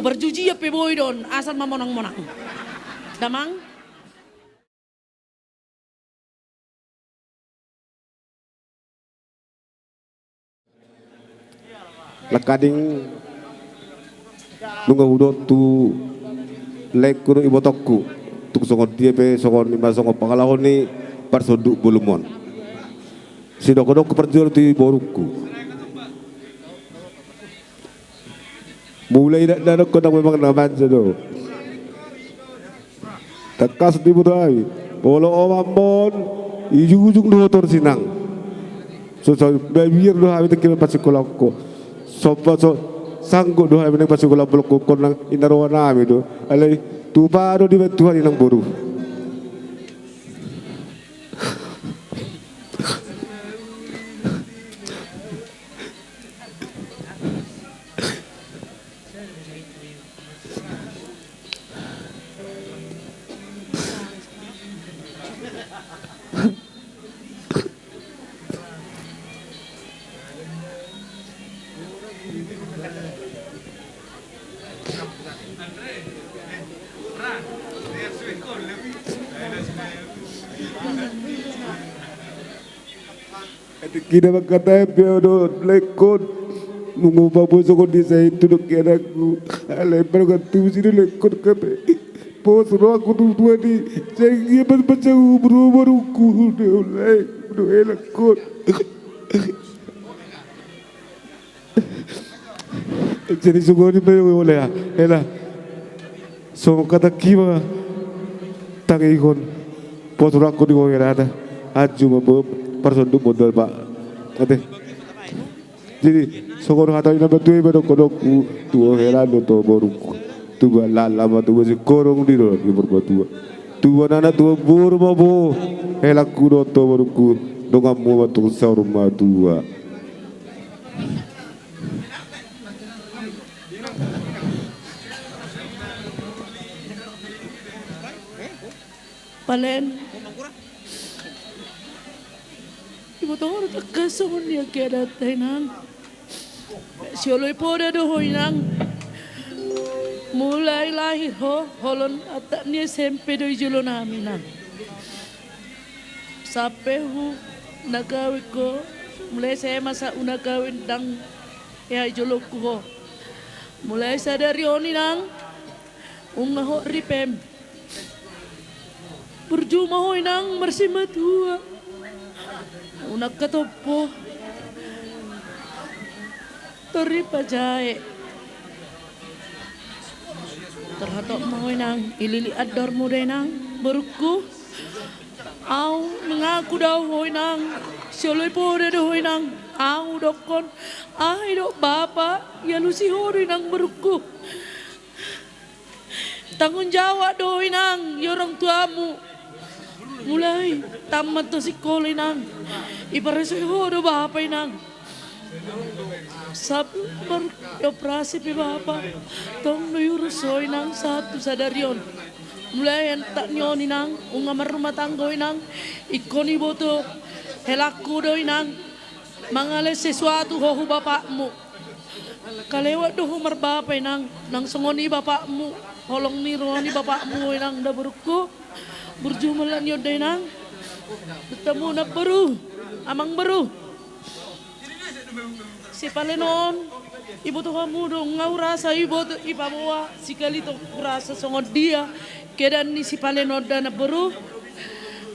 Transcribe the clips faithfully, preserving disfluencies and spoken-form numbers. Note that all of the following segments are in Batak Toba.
Parjujian pe boi do on, asal ma monang-monang. Damang. Nangkaning nunga hudok tu laengku dohot ibotongku, tung songon dia pe songon i ma songon pangalaho ni parsonduk bolum on. Sidohonon parjolo tu borungku. Mulai dakdanak on memang na manja do. Tangkas diboto hami. Molo omakmon, ijujung do ho torus inang. So, so, mabiar do hami tingki pasikkolahon ho. Somba, so, sanggup do hami nang pasikkolahon bolongkon nang, i na rohanami do. Alai tupa do dibaen Tuhan inang boru. Atik hita mangkatai pe au dohot laengkon. Nunga hupaboa songon dia sai tu dohot anakku. Alai baru kan tu si do laengkon kape. Pos rohangku tu Tuhan i. Sai ia pas pas umur umurku. Dohot laeng dohot anakku. Jadi songon i ma i, ole, ya. Ela. Songon hatangki ma tangihon. Pos rohangku di ho hela ate. Anju ma bo parsonduk modal, Pak. Ate. Jadi songon hata ni na matua i ma dohononku tu ho hela dohot tu borungku. Tubuan laklak ma tubuan singkoru di dolok ni parmatua. Tubuan anak tubuan boru ma bo helangku dohot tu borungku. Donganmu ma tung saur matua. Palen. Iboto ho do tangkas songon dia keadaanta, Inang. Sioloi poda do ho, Inang. Mulai lahir ho, holan anak ni S M P do i jolo nami, Inang. Sampe hu na gawek ho, mulai S M A sa hu na gawek, ndang hea i jolongku ho. Mulai sadari on, Inang, nunga hot ripem. Burju ma ho, Inang, marsimatua. Unang katompo. Tor dipajae. Tor hatop ma ho, Inang, i lilik andormu do, Inang, borungku. Au mengaku do au ho, Inang. Sioloi poda do ho, Inang. Au dokkon, aha i do bapa, ialusi ho do, Inang, borungku. Tanggung jawab do, Inang, i orang tuamu. Mulai tamat tu sikola, Inang, iparese ho do bapa, Inang. Sampe mar-, operasi pe bapa, tong do iurus ho, Inang, sahat tu sadari on. Mulai atik ni on, Inang, nunga marrumah tangga ho, Inang. Ingkon iboto helangku do, Inang, mangalehon sesuatu ho tu bapakmu. Kalewat do ho marbapa, Inang, nang songon i bapakmu, holong ni roha ni bapakmu, Inang, da borungku. Burju ma lan i on da, Inang. Bertemu namboru, amangboru. Sipalen on, iboto hamu do, nunga hurasa iboto, ipaboa, sikali tong hurasa songon dia keadaan ni sipalen on da namboru.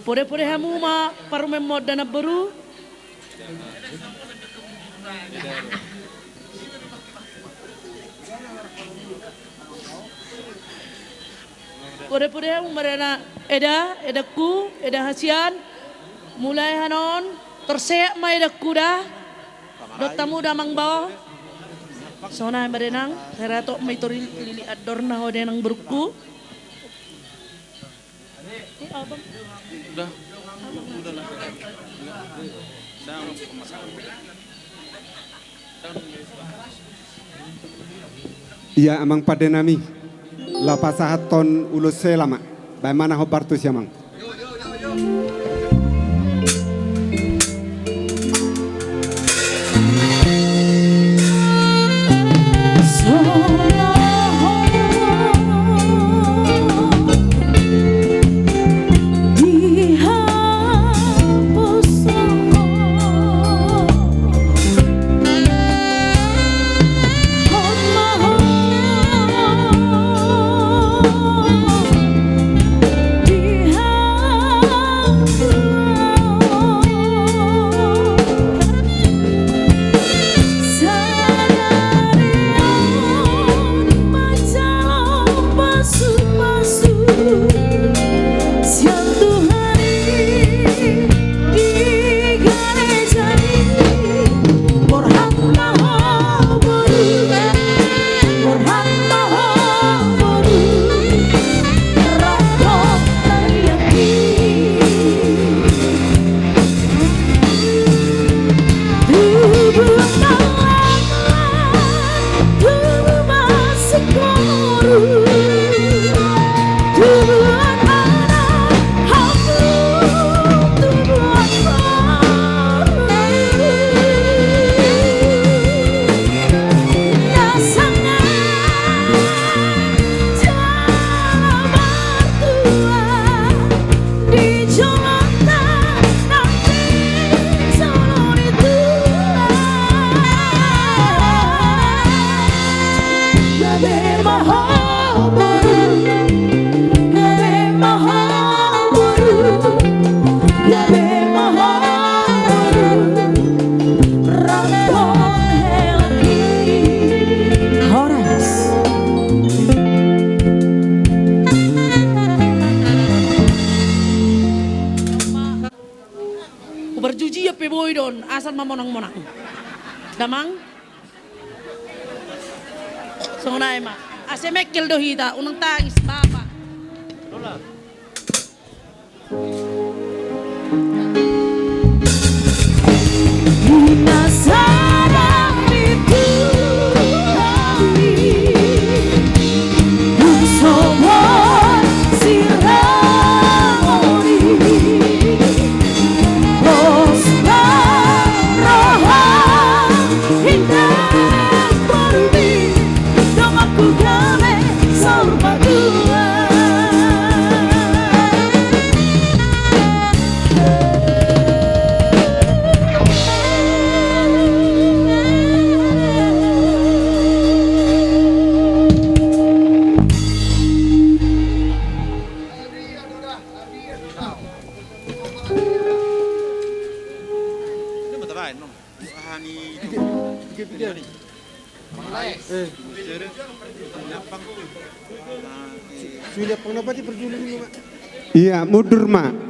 Pode-pode hamu ma parumaenmon da namboru. Pode-pode hamu ma da na, eda, edangku, eda hasian. Mulai hanon, tor sehat ma edangku da. Dohot hamu da amang bao. Songon i ma da, Inang, hera tong ma i tor i lilik andorna ho da, Inang, borungku. Udah. Udah lah. Udah, nggak usah pemasangan. Ia amang pande nami, laho pasahathon ulos hela ma. Baen ma na hombar tusi, amang. asal ma monang-monang. Damang. Songon i ma. Asa mengkel do hita, unang tangis, Bapa. Iya, mundur ma.